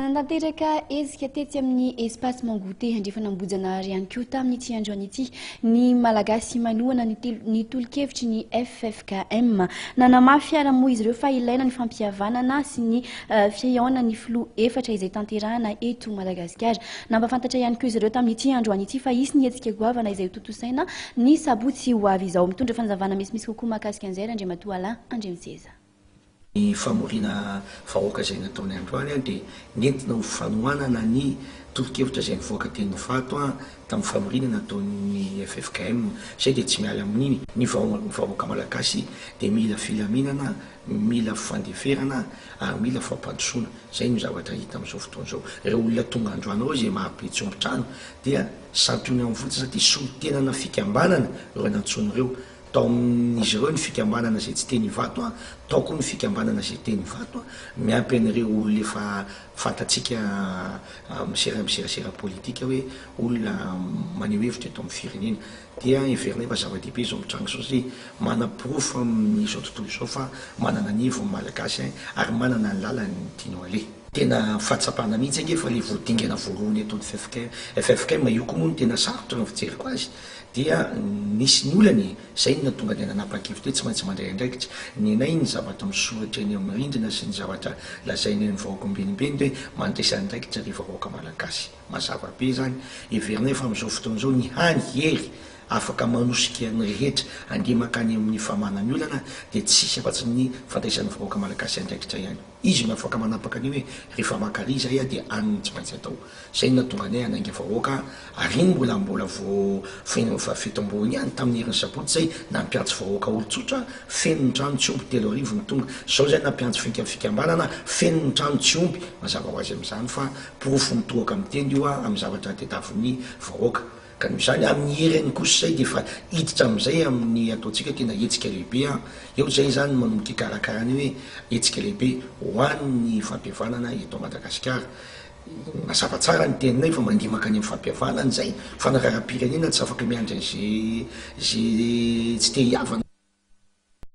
Nanatanteraka hetsika tetsy amin'ny Espace Mangote Andrefan'Ambohijanahary ihany koa tamin'ity androany ity ny Malagasy manohana ny tolo-kevitry ny ffkm. Nanamafy ary moa izy ireo fa ilaina ny fampihavanana sy ny fihaonan'ny filoha efatra izay tanterahana eto Madagasikara. Nampahafantatra ihany koa izy ireo tamin'ity androany ity fa hisy ny hetsika goavana izay hotontosaina ny sabotsy ho avy izao. Mitondra fanazavana misimisy kokoa mahakasika an'izay Randriamatoa Alain Andriamiseza. Ny famoriana vahoaka izay nataony androany dia nentina ho fanohanana ny tolo-kevitra izay nivoaka teny Ivato tamin'ny famoriana nataon'ny ffkm. Izay dia tsy miala amin'iny. Ny vahoaka malagasy dia mila filaminana, mila fandeferana ary mila fampandrosoana. Izay no zavatra hita amin'izao fotoana izao. Ireo olona tonga androany ireo izay marobe tsy omby trano dia santionany fotsiny satria solontenana fikambanana ireo nantsoina ireo. Tao amin'izy ireo ny fikambanana izay tsy teny Ivato, tao koa ny fikambanana izay teny Ivato, miampy an'ireo olona efa fantatsika amin'ny serasera politika hoe olona maneho hevitra eto amin'ny firenena. Dia heverinay fa zava-dehibe izao mitranga izao satria manaporofo amin'izao tontolo izao fa manana ny heviny ny Malagasy ary manana ny lalany tiany ho aleha. Tena fahatsapana mihitsy ange fa ilay vao dingana voalohany ataon'ny ffkm, io koa moa no tena sarotra ny fijeriko azy, Dia nisy ny olana e! Izay no nahatonga anay nanapa-kevitra hoe tsy maintsy mandray andraikitra. Nenay ny zavatra misoratra eny amin'ny rindrina sy ny zavatra lazainay amin'ny vahoaka ombienimbeny dia hoe mandraisa andraikitra ry vahoaka malagasy. Mazava be izany. Heverinay fa amin'izao fotoana izao ny hany hery afaka manosika ny rehetra handeha mankany amin'ny famahana ny olana dia tsisy afa-tsy ny fandraisan'ny vahoaka malagasy andraikitra ihany. Izy no afaka manapaka an'io hoe rehefa maka ary izahay dia any no tsy maintsy atao. Izay no nahatonga anay hanainga vahoaka ary iny mbola mbola vao feno faha fito ambony ihany tamin'ny herin'ny sabotsy izay nampiantso vahoaka olon-tsotra feno ny trano tsy omby 3000 no tonga. Izao izay nampiantso finka fikambanana feno ny trano tsy omby. Mazava ho azy amin'izany fa porofo mitohaka miteny io amin'ny zavatra tediavin'ny vahoaka. Ka noho izany, amin'ny heriny kosa izay dia efa hiditra amin'izay amin'ny ataontsika hoe tena hetsika lehibe an! Eo izay izany no manomboka hikarakara ny hoe hetsika lehibe ho an'ny fampihavanana eto Madagasikara. Mazava tsara ny teninay fa mandeha mankany amin'ny fampihavanana izay, fa ny raharaham-pirenena tsy afaka miandry an'izay izay tsy te hihavana.